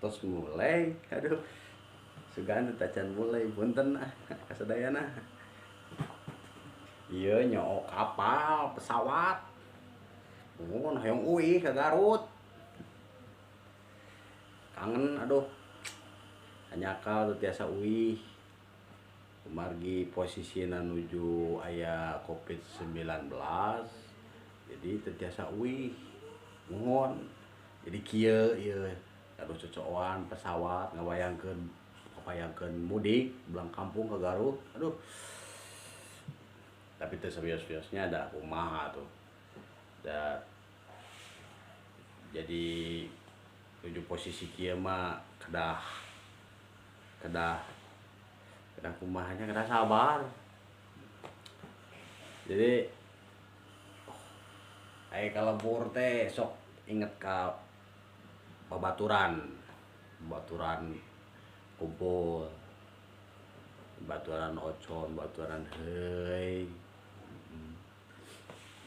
Tos mulai, aduh, sugan teh tacan mulai, punten ah kasadayana. Ieu nyoo kapal pesawat. Mun hoyong uih ka Garut. Kangen aduh. Hanyakal teu tiasa uih. Kumargi posisina nuju aya Covid-19, jadi teu tiasa uih. Muhun. Jadi kieu ieu gaduh cocoan pesawat ngabayangkeun kabayangkeun mudik pulang kampung ke Garut. Aduh. Tapi teu sawios-wiosnya da kumaha tuh. Da jadi nuju posisi kieu mah kedah kedah kedah kumaha nya, kedah sabar. Jadi aya ka lembur teh sok inget ka babaturan, babaturan kumpul, babaturan ocon, babaturan heuy.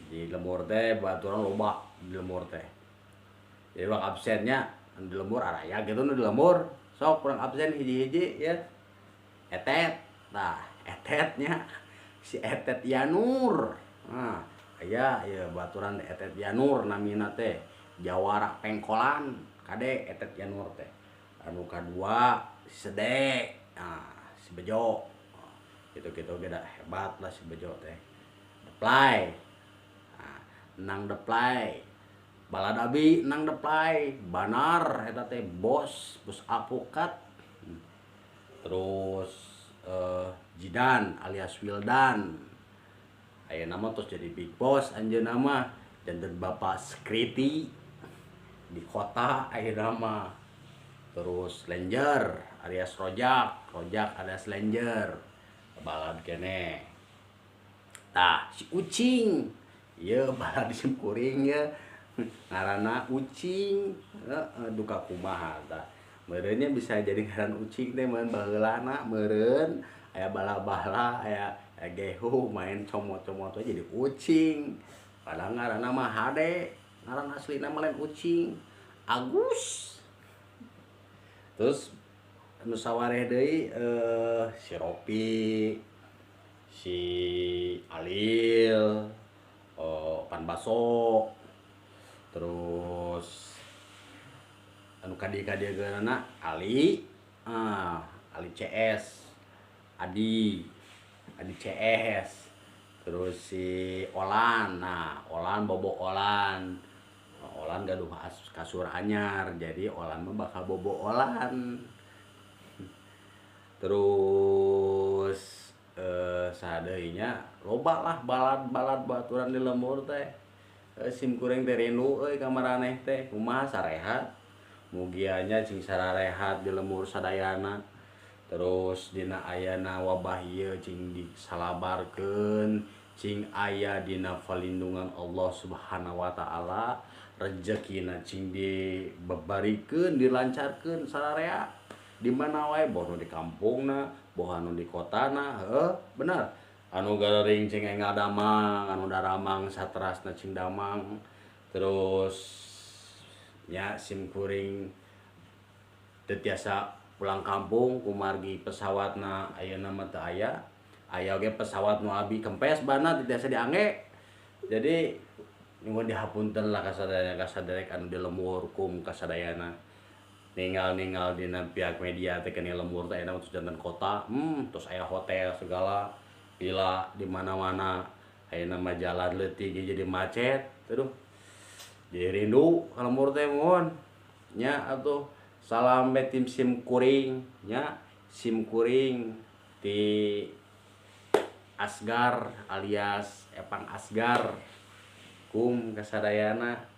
Di lembur teh babaturan loba di lembur teh. Jadi urang absennya di lembur araya gitu nu di lembur, sok urang absen hiji-hiji ya. Etet, tah etetnya si Etet Yanur. Nah, aya ieu baturan Etet Yanur namina teh, jawara pengkolan kade Etet Yanur teh. Anu kadua si Sede, nah si Bejo. Gitu-gitu ge da hebat lah si Bejo teh. Deplay. Nah, Nang Deplay. Balad abi Nang Deplay, banar eta teh bos, bos apokat. Terus Jidan alias Wildan. Ayeuna mah tos jadi big boss anjeunna mah, janten bapak security di kota ayeuna mah. Terus Lenjer alias Rojak, Rojak alias Lenjer. Balad keneh. Tah si Ucing, ieu balad sim kuring ye. Ngaranna Ucing, heeh, duka kumaha tah. Meureun nya bisa jadi ngaran Ucing teh meureun baheulana meureun aya bala-bala aya gehu main comot-comot we jadi Ucing. Padahal ngaranna mah hade, ngaran aslina mah lain Ucing, Agus. Terus anu sawareh deui si Ropi, si Alil, Pan Baso, terus anu kadieu-kadieuna Ali, ah Ali CS, Adi, Adi CS, terus si Olan, nah Olan bobo Olan. Olan gaduh kasur anyar, jadi Olan mah bakal bobo Olan. Terus saha deui nya, loba lah balad-balad baturan di lembur teh. Sim kuring teh rindu euy ka maraneh teh, kumaha sarehat. Mugia nya cing sararehat di lembur sadayana. Terus dina ayana wabah ieu cing disalabarkeun, cing aya dina palindungan Allah Subhanahu wa taala, rejekina cing dibebarikeun, dilancarkeun sararea. Di mana wae, boh nu di kampungna, boh anu di kotana, heuh, bener. Anu garering cing enggal damang, anu daramang saterasna cing damang. Terus nya sim kuring teu tiasa pulang kampung kumargi pesawatna ayeuna mah teu aya. Aya oge pesawat nu abi kempes bana teu tiasa diangge. Jadi nyuhun dihapunten lah kasadayana kasaderek anu di lembur kum kasadayana. Ninggal-ninggal dina pihak media teh keuni lembur teh ayeuna mah tos janten kota, tos aya hotel segala, villa di mana-mana. Ayeuna mah jalan leutik ge jadi macet, aduh. Jadi rindu ka lembur teh muhun. Nya atuh salam we tim sim kuring nya, sim kuring ti Asgar alias Epang Asgar. Kum kasadayana.